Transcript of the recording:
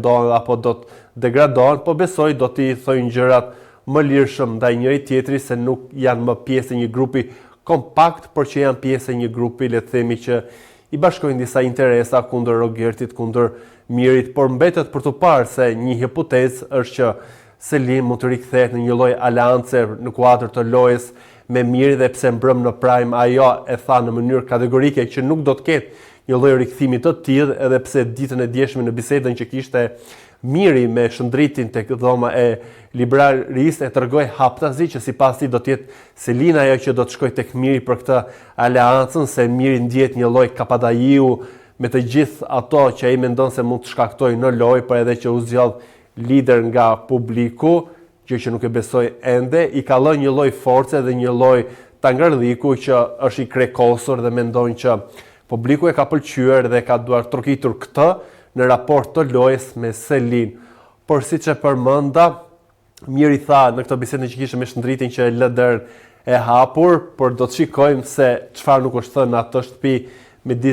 Pendohen apo do të degradohen, po besoj do t'i thojnë gjërat më lirshëm ndaj njëri tjetrit se nuk janë më pjesë e një grupi kompakt, por që janë pjesë e një grupi, le të themi që i bashkojnë disa interesa kundër Rogertit, kundër Mirit, por mbetet për t'u parë se një hipotezë është që Selin mund të rikthehet në një lloj aleance në kuadër të lojës me Mirin dhe pse mbrëmë në Prime ajo e tha në mënyrë kategorike që nuk do të ketë një lloj rikthimi të tillë edhe pse ditën e djeshme në bisedën që kishte Miri me Shëndritin tek dhoma e librarisë e tregoi haptazi që sipas tij do të jetë Selina ajo që do të shkojë tek Miri për këtë aleancën se Miri ndihet një lloj kapadaiu me të gjithë ato që ai mendon se mund të shkaktojë në lojë por edhe që u zgjodh lider nga publiku gjë që nuk e besoj ende, i ka lënë një lloj force dhe një lloj tangërlliku që është i krekosur dhe mendon që publiku e ka pëlqyer dhe ka duartrokitur këtë në raport të lojës me Selin. Por siç e përmenda, Miri tha në këtë bisedën që kishte me Shëndritin që e lë derën e hapur, por do të shikojmë se çfarë nuk është thënë në atë shtëpi midis.